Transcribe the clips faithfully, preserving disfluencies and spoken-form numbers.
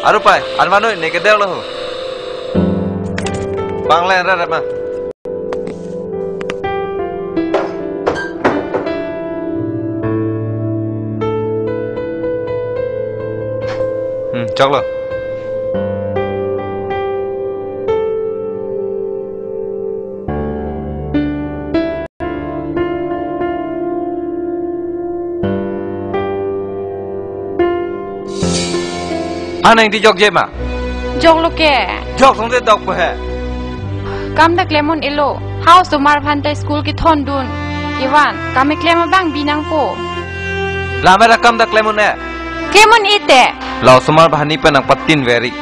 Aru pai, an mano ne kedek lo ho. Panglang ra ra ma. Hmm, choklo. Anang di jokje ma? Joklo ke. Jok song de dok po he. Kam ta klem un-elo. Ha osomar aphan ta school kethondun. Kevan, kam keklem abang bi nangpo. Lamera kam ta klem un-e. Klem un-e te. La osomar banghini pen nangpatin veri.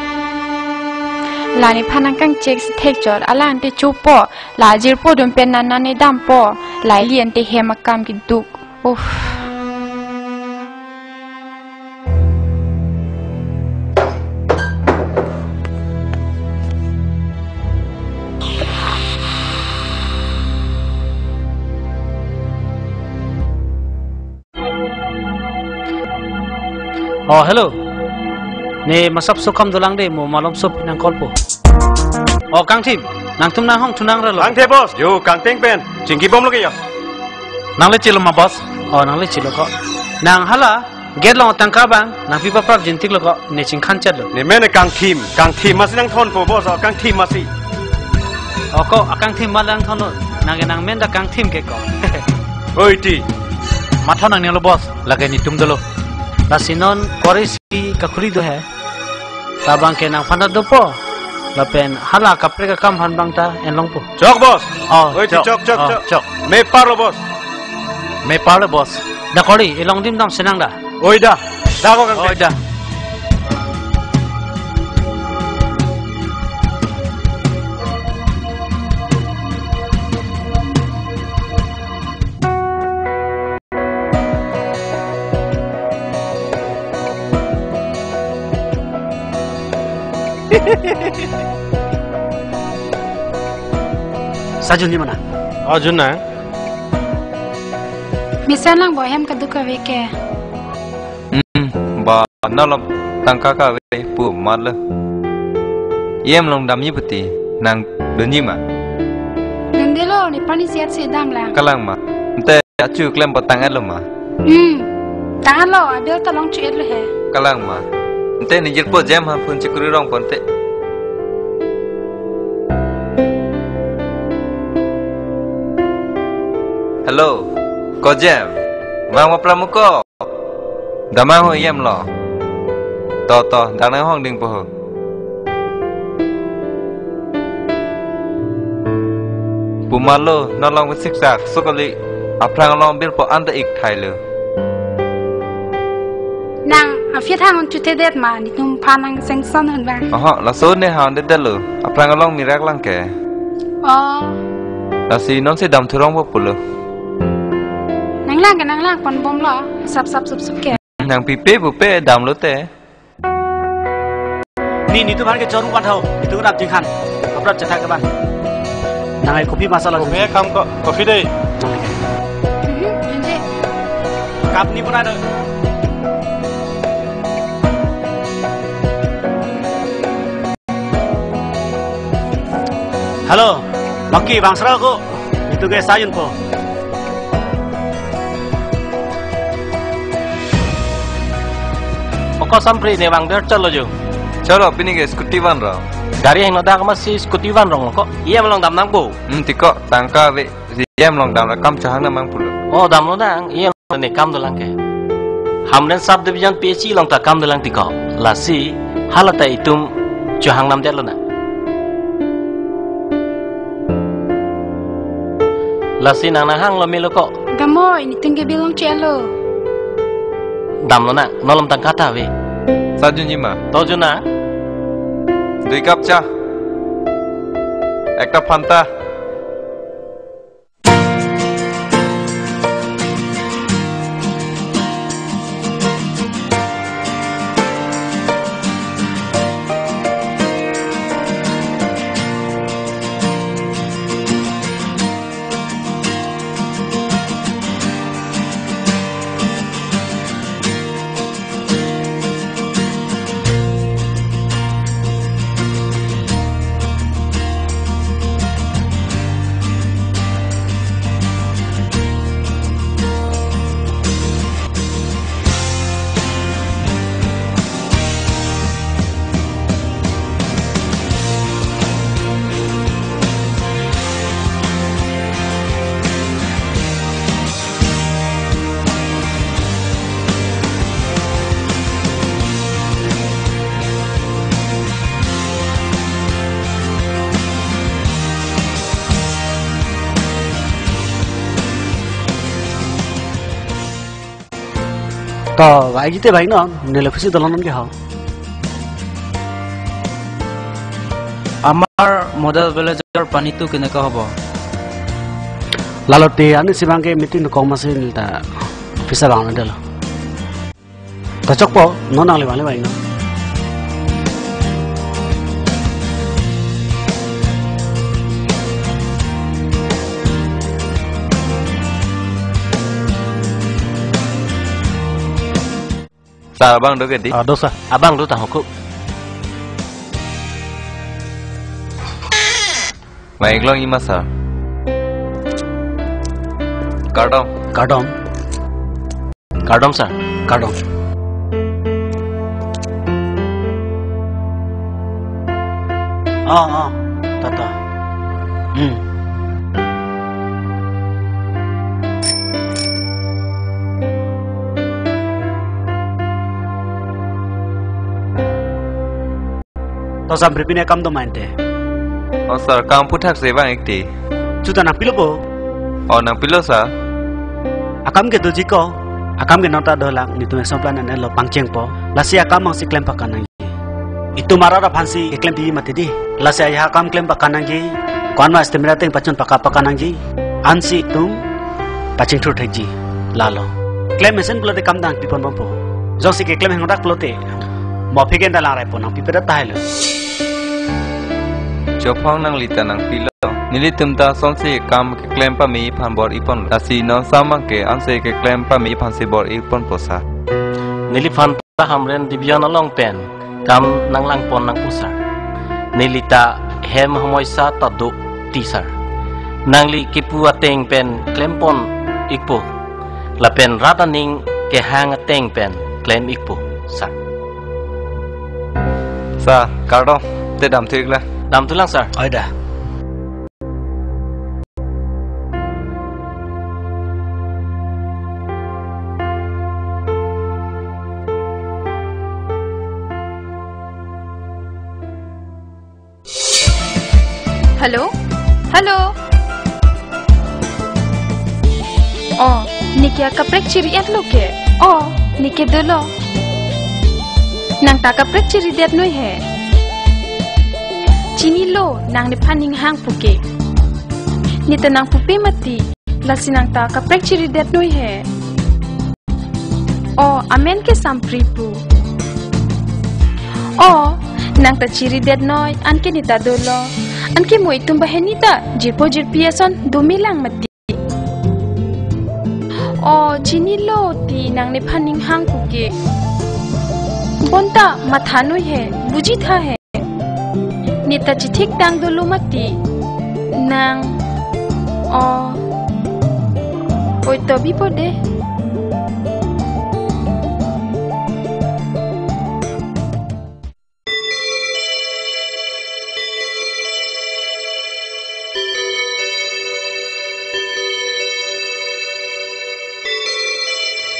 La nephan nangkangchek si thekchot, alang te chopo. La jirpo dun pen nan nan ne dampo. La ili ante hem akam keduk. Uff. Oh, hello. Ne masap sokam dolang de, mo malom sop nang call po. Oh, kangthim, nangtum nanghong thunang ralo. Kangthe boss, yo kangteng pen chingki bomlo ke yo. Nang le chilo ma boss? Oh, nang le chilo ko. Nang hala gate along tangka abang nangpi paprap jintik lo ko, ne chingkhan chet lo. Ne men kangthim, kangthim masi nangthon po boss, oh, kangthim masi. Oh ko, akangthim ma nangthon lo. Nang ke nang men ta kangthim ke ko. Oi ti. Mathon nang ne lo boss, lake netum dolo. Lasi non kori si kakhuri do he. Labang ke nangphan ta dopo. Lapen hala kaprek akam aphan bang ta enlongpo. Chok boss. Oh, oi ti chok, chok, chok, oh, chok, chok. Me parlo boss. Me parlo boss. Da kori, ilong dim dam senang da. Oi da. Da ko kang. Oi da. Sajun ni mana? Oh, Jun na. Mesen lang bo hem keduk kave ke. Hmm, ba nalom tangka kave pu mat lo. Hem along damji puti nang dunji ma? Dundelo, nephan isi-et si dam lang. Kalang ma. Ante achu klem patang-et lo ma? Hmm. Tang-et lo, abill ta long chu-et lo he. Kalang ma. Ante ne jirpo Jem aphan phone chikuri rong ponte. Hello. Ko Jem. Vang ma pra mo ko? Damnang ho hem lo. To to, damnang hong ding po ho. Pu mat lo, non along siksak, sokali, aphrang along bill po anta ik thai lo. Nang, aphi thang un chute det ma, netum aphan nang sengson un bang. Oho, laso ne han det det lo, aphrang along mirak lang ke. Oh. Lasi non si dam thurong po pulo. Nang lang ke nang lang pon bom lo, sap sap sup sup ke. Nang pipe pupe damlo te. Ni, netum aphan ke chormu pan thau, netum rap jingkhan. Aprat chetak ke ban. Nang ai kopi masala. Kopi kam ko, kopi dei. Mhm, anje. Cup ni pura do. Hello, Maki, bang sera ko. Netum ke Sajun po. Oko Sampri ne bang der chalo jo. Chalo, pini ke scooty van rong. Gari heno dak masi scooty van rong ko. Hem along damnang po. Hmm, ti ko, tangka ave. Hem along dam ra kam chehang nang pulo. Oh, damlo nang. Hem along ne kam dolang ke. Hamren sub division P H C along ta kam dolang ti ko. Lasi hala ta itum chehang nam det lo na. Lasi nang nanghang lo melo ko. Damnoi, netum ke bill long che lo. Damlo na, non alom tangka ta ave. Sajun ji ma? To Jun na. Dui cup cha. Ekta Fanta. তো, ভাই, জিতে ভাই ন, নিলে খুশি দলন কে হও। আমাৰ মডেল ভিলেজৰ পানীটো কেনেকুৱা হ'ব? Lalo te, ani si abang ke meeting kong masi neli ta office abang na dolo. Ta chokpo, non nangle bang le bang no. Sir, abang do ke di? Ah, do, sir. Abang do ta hoko. Mai iklong ima, sir. Kardom. Kardom. Kardom, sir. Kardom. Ah, ah. Tata. Hmm. To Sampri, pine akam do ma ante? Oh sir, kam aphuthak si vang-ik ti. Chuta nangpilo po? Oh, nangpilo sir. Akam ke doji ko, akam ke nonta dolang, netum esom plan an lo pangchengpo. Lasi akam abang si klem pakan nangji. Itum arat aphan si keklem pi mati di. Lasi ajahak akam klem pakan nangji. Ko-an ma estimate ateng pachun paka pakan nangji. Ansi itum pachingthur thekji. Lalo. Klem mesen pulote kam nangpipon bompo. Jongsi keklem hangdak pulote, mo aphi ke nanglang raipo, nangpipedet tahai lo. Chophang, nangli ta nangpilo. Nelitum ta asonsi kam keklem pame aphan bor-iponlo. Lasi non sam abang ke ansi keklem pame aphan si bor-iponpo sir. Neliphan ta Hamren Division along pen kam nanglangpon nangpo sir. Neli ta hem hamoisa ta do ti sir. Nangli kipu ateng pen klempon-ikpo. Lapen rat aning kehang ateng pen klem-ikpo sir. Sir, kardom, te damthu-iklo. Damthulang sir. Oi da. Hello? Hello? Oh, neke akaprek chiri-et lo ke? Oh, neke dolo. Nang ta akaprek chiridet noi he. Chinilo, nang nephan ning hang puke. Ne ta nangpupe mati. Lasi nang ta akaprek chiridet noi he. Oh, amen ke Sampri pu. Oh, nang ta chiridet noi, anke ne ta dolo. Anke mo itum banghini ta jirpo jirpi ason domelang mati. Oh, chinilo ti nang nephan ning hang puke. Bonta matha noi he, buji tha he. Ne ta chithik tang dolo mati. Nang. Oh. Oi to bipo de.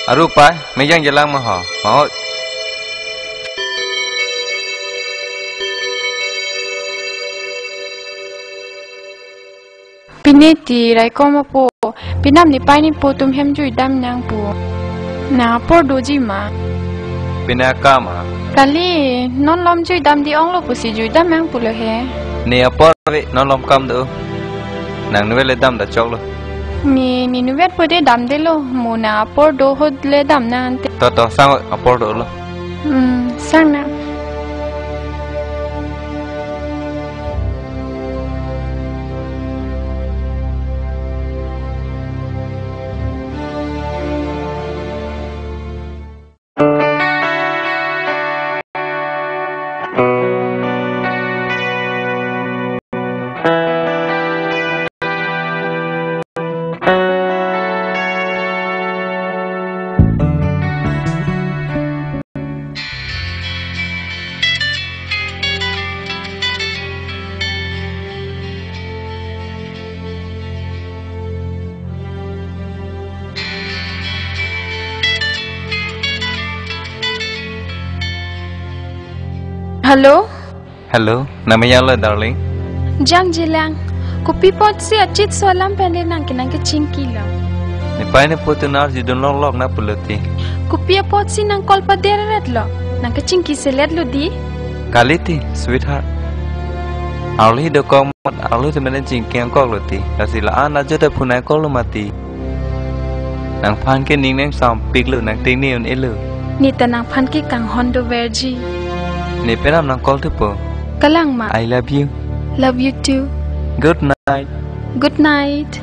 Aru pai, mejang jelang ma ho. Maot. Pine ti raikom apo, pinam ne pai ne po atum hem juidam nang pu. Nang apor doji ma? Pine akam ma? Kali, non lom juidam di onglo pusi juidam nang pulo he. Ne apor ave, non lom kam do. Nang nuvet le dam da choklo. Ne, ne nuvet po de damdelo, mo nang apor do ahut le dam nang ante. To, to, sang apor dolo. Hmm, sang nang. Hello? Hello, nang mejang lo, darling? Jang jilang. Kopi apotsi achit so alam pen le nang ke nang kechingki lo. Nepei nepo tunar jidun longlok na pulo ti. Kopi apotsi nang call pader-et lo? Nang kachingki selet lo di? Kali ti, sweetheart. Arlo dokok mat, arlo temen chingki angkok lo ti. Lasi la-an ajo ta phone angkok lo mati. Nangphan ke ning nangsampik lo, nang tengne un-e lo. Ne ta nangphan ke kanghon doverji. Ne penam nang call thupo. Kalang ma. I love you. Love you too. Good night. Good night.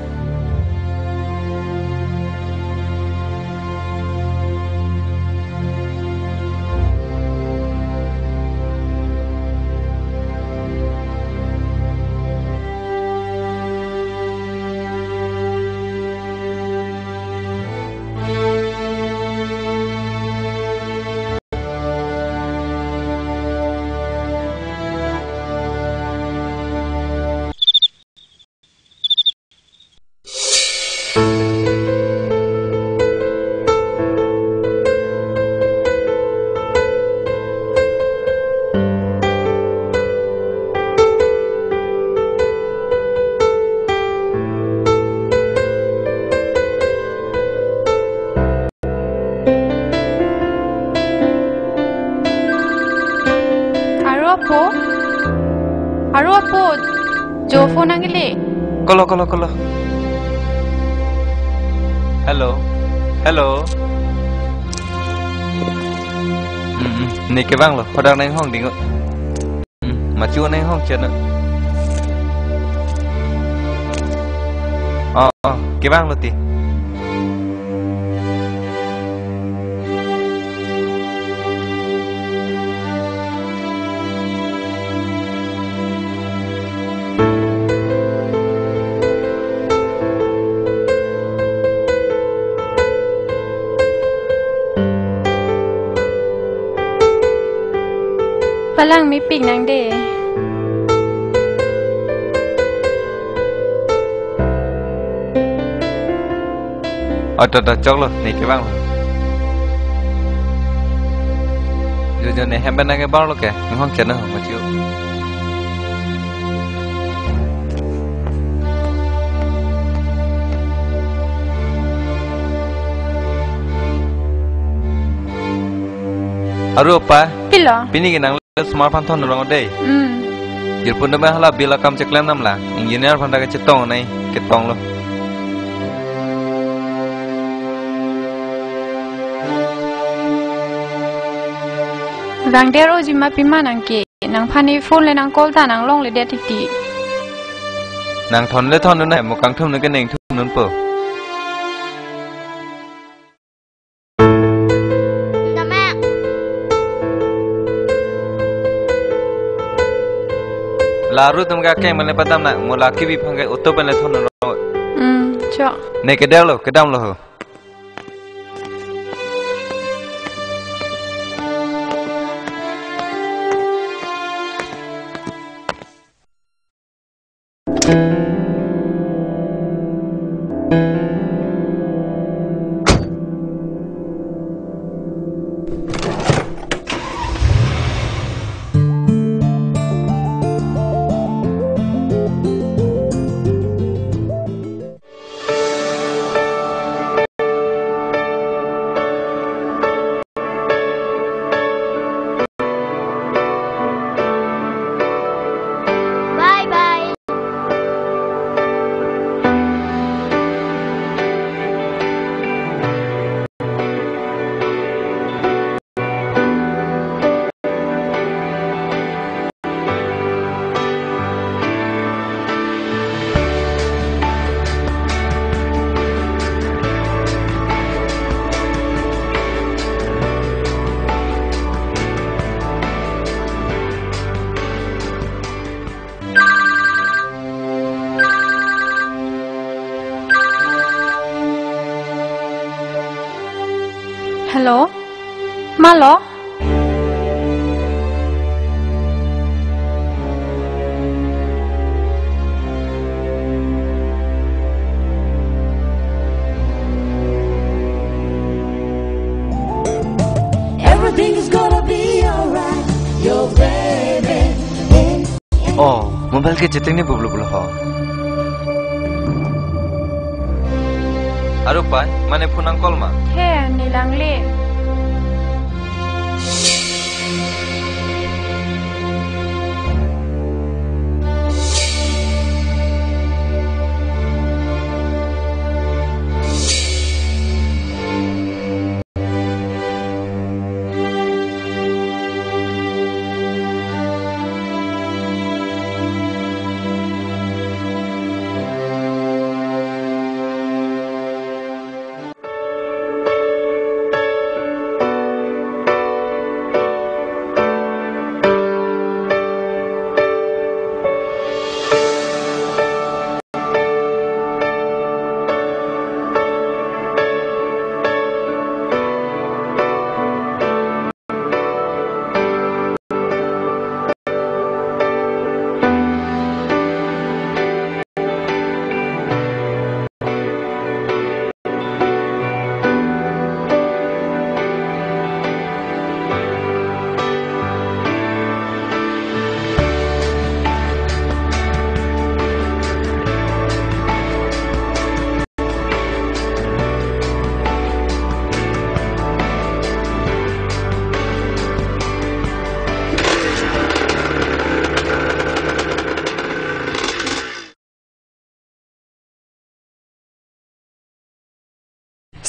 Aro apo? Aro apo? Jo phone nangkele. Kolo, kolo, kolo. Hello. Hello. Hmm, hmm. Ne kevang lo. Hodak nang hong ding. Hmm, machu nang hong chet na. Oh, oh, kevang lo ti. Palang mepik nang de. Oh, to, to, choklo, ne kevang lo. Jo, jo, ne hem pen nang kebar lo ke, nang hong chet na, machu. Aro apa? Pilo? Pini ke nang Smart aphan thon rong dei. Hmm. Jirpun dame hala bill akam cheklem nam la. Engineer aphan ta kachetong nai, ketong lo. Rang der oji ma pima nang ke. Nangphan ne phone le nang call ta nang longle det titi. Nang thon le thon nai, mo kangthum nang ke neng thum nunpo. Damek. La ru tum ka keng mane padam na, mo la kibi phang ke auto pen le thon lo. Hmm, cho. Ne kedam lo, kedam lo ho. Bye bye. Hello? Malo? Everything is gonna be alright, your baby. Oh, mobile ke chatting ni bublu bublu ho. Arupai, mane phone nang call ma? He, ne langle.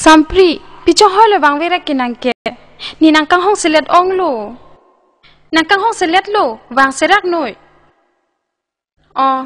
Sampri, pi chohoi lo vangverek ke nang ke. Ne nang kanghong selet ong lo. Nang kanghong selet lo, vang serak noi. Oh.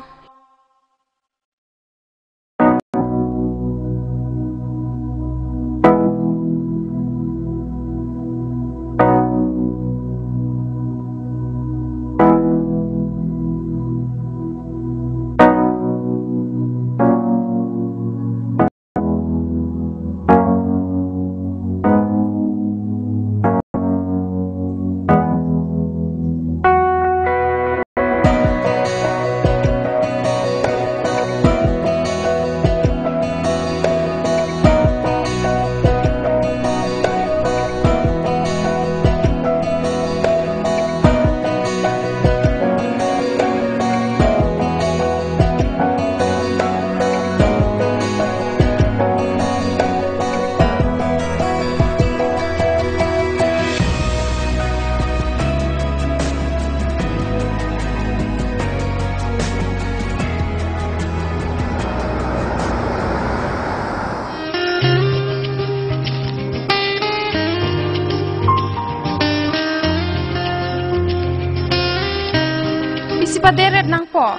Isi paderet nangpo.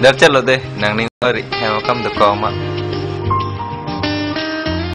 Dar chalo de, nang ning ori, hem akam dokok ma.